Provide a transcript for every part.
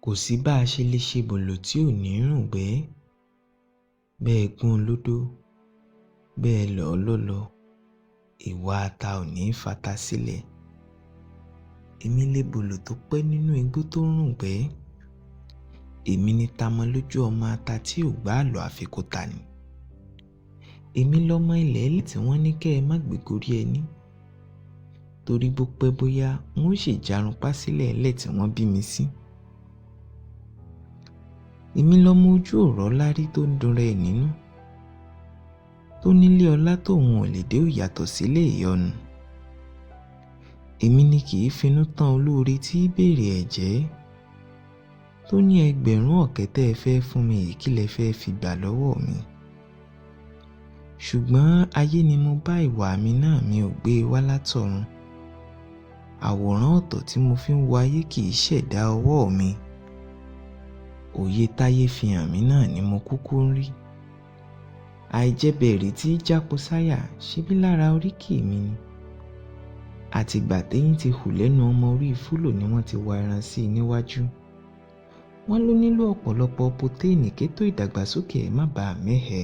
Kò sí bá a ṣe lè ṣe bòlò tí ò ní rùngbẹ́. Bẹ́ẹ̀ gún un lódó, bẹ́ẹ̀ lọ̀ ọ́ lọ́lọ, ìwà ata ò ní fata sílẹ̀. Èmi lebòlò tó pẹ́ nínú igbó tó ń rùngbẹ́. Èmi ni tamọ lójú ọmọ ata tí ò gbá àlọ́ àfi kó ta ni. Èmi lọmọ ilẹ̀ ẹlẹ̀ tí wọ́n ní kẹ́ ẹ má gbé gorí ẹní. Torí bó pẹ́ bóyá n ó sì jarunpá sílẹ̀ ẹlẹ̀ tí wọ́n bí mi sí. Èmi lọmọ ojú ọ̀rọ̀ lárí tó ń dunra ẹ̀ nínú. Tó nílé ọlá tóun ò lè dé ò yàtọ̀ sílé ìyọnu. Èmi ni kì í finú tán olóore tí í béèrè ẹ̀jẹ́. Tó ní ẹgbẹ̀rún ọ̀kẹ́ tẹ́ ẹ fẹ́ fún mi yìí kí lẹ fẹ́ fi gbà lọ́wọ́ mi. Ṣùgbọ́n ayé ni mo bá ìwà mi náà, mi ò gbé e wá látọ̀run. Àwòrán ọ̀tọ̀ tí mo fi ń wo ayé kì í ṣẹ̀dá ọwọ́ mi. Òye táyé fi hàn mí náà ni mo kúkú ń rí. Àìjẹ́bẹ̀rì tí í jápo sáyà ṣebí lára oríkì mi ni. Àtìgbà téyín ti hù lẹ́nu ọmọ orí fúlò ni wọ́n ti wa ẹran sí i níwájú. Wọ́n ló nílò ọ̀pọ̀lọpọ̀ potéènì kétó ìdàgbàsókè ẹ̀ má bàa mẹ́hẹ.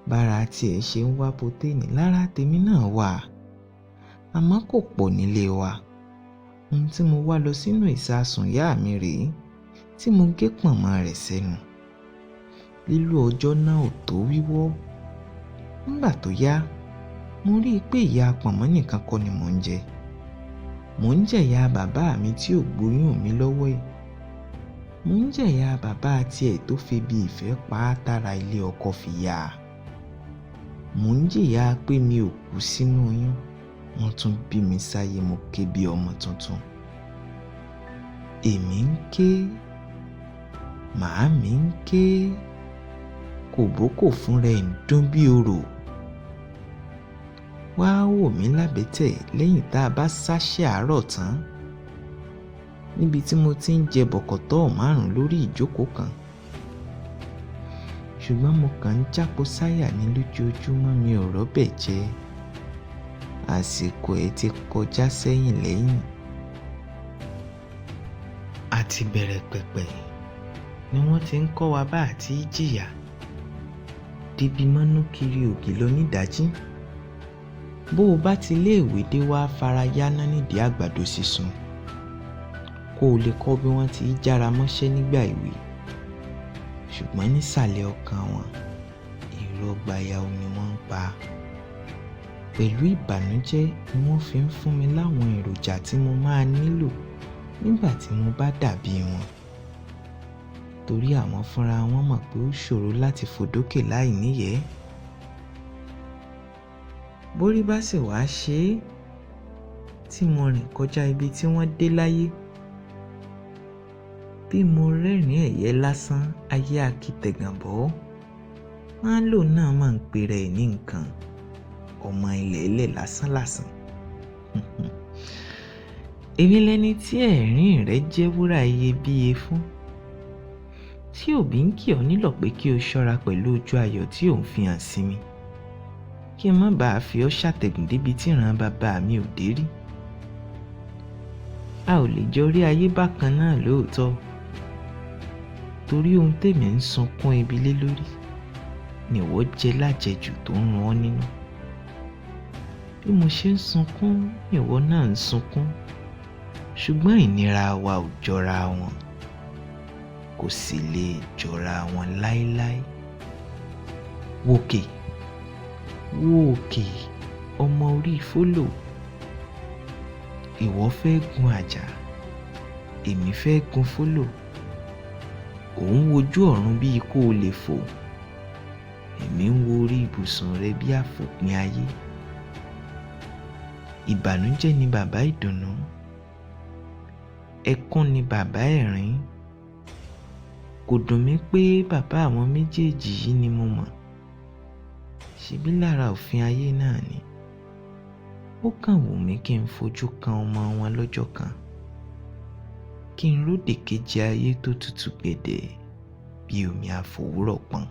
Bára tiẹ̀ ṣe ń wá potéènì lára tèmi náà wà. Àmọ́ kò pọ̀ nílé wa. Ohun tí mo wá lọ sínú ìsasùn ìyá mi rèé tí mo gé pọ̀nmọ́ rẹ̀ sẹ́nu. Lílo ọjọ́ náà ò tó wíwọ́. Nígbà tó yá, mo rí i pé ìyá pọ̀nmọ́ nìkan kọ́ ni mò ń jẹ. Mò ń jẹ̀yà bàbá mi tí ò gbóyún mi lọ́wọ́ ẹ̀. Mò ń jẹ̀yà bàbá tiẹ̀ tó febi ìfẹ́ pa á tára ilé ọkọ fi yá. Mò ń jìyà pé mi ò kú sínú oyún. Wọ́n tún bí mi sáyé, mo ké bí ọmọ tuntun. Èmi ń ké, màámi ń ké, kòbókò fúnra ẹ̀ ń dún bí orò. Wá wò mí lábẹ́tẹ̀ lẹ́yìn tá a bá sáṣẹ́ àárọ̀ tán. Níbi tí mo ti ń jẹ bọ̀kọ̀tọ́ márùn-ún lórí ìjókòó kan. Ṣùgbọ́n mo kàn ń jápo sáyà ní lójoojúmọ́, mi ò rọ́bẹ̀ jẹ. Àsìkò ẹ̀ ti kọjá sẹ́yìn lẹ́yìn. Àti bẹ̀rẹ̀ pẹ̀pẹ̀ ni wọ́n ti ń kọ́ wa bá àti jìyà. Débi mọ́nú kiri ògì lọ nídàájí. Bó o bá ti léèwé dé wá fara yáná nídìí àgbàdo sísun. Kó o lè kọ́ bí wọ́n ti jára mọ́ṣẹ́ nígbà ìwé. Ṣùgbọ́n nísàlẹ̀ ọkàn wọn, irọ́ gbayau ni wọ́n ń pa. Pẹ̀lú ìbànújẹ́ ni wọ́n fi ń fún mi láwọn èròjà tí mo máa nílò nígbà tí mo bá dàbí wọn. Torí àwọn fúnra wọn mọ̀ pé ó ṣòro láti fò dókè láì níyẹ̀ẹ́. Bórí bá sì wá ṣe é tí mo rìn kọjá ibi tí wọ́n dé láyé. Bí mo rẹ́rìn-ín ẹ̀yẹ lásán, ayé akitẹ̀gànbọ́. Wọ́n á lò náà máa ń pera ẹ̀ ní nǹkan. Ọmọ ilẹ̀ ẹlẹ̀ lásán lásán. Èmi lẹni tí ẹ̀rín rẹ̀ jẹ́ wúrà iyebíye fún. Tí òbí ń kì ọ́ nílọ̀ pé kí o ṣọ́ra pẹ̀lú ojú ayọ̀ tí ò ń fi hàn sí mi. Kí n má bàa fi ọ́ ṣàtẹ̀gùn débi tí ìran bàbá mi ò dé rí. A ò lè jọ rí ayé bákan náà lóòótọ́. Torí ohun tèmi ń sunkún ibi lé lórí ni ìwọ jẹ lájẹjù tó ń run ọ́ nínú. Bí mo ṣe ń sunkún, ìwọ náà ń sunkún. Ṣùgbọ́n ìnira wa ò jọra wọn. Kò sì lè jọra wọn láéláé. Wòkè, wo òkè, ọmọ orí fólò. Ìwọ fẹ́ gun àjà, èmi fẹ́ gun fólò. Ò ń wojú ọ̀run bíi kó o lè fò. Èmi ń wo orí ibùsùn rẹ bí àfòpin ayé. Ìbànújẹ́ ni bàbá ìdùnnú. Ẹkún ni bàbá ẹ̀rín. Kò dùn mí pé bàbá àwọn méjèèjì yìí ni mo mọ̀. Ṣebí lára òfin ayé náà ni. Ó kàn wù mí kí n fojú kan ọmọ wọn lọ́jọ́ kan. Kí n ródè kejì ayé tó tutù gbẹ̀dẹ̀ bí omi àfòwúrọ̀ pọ́n.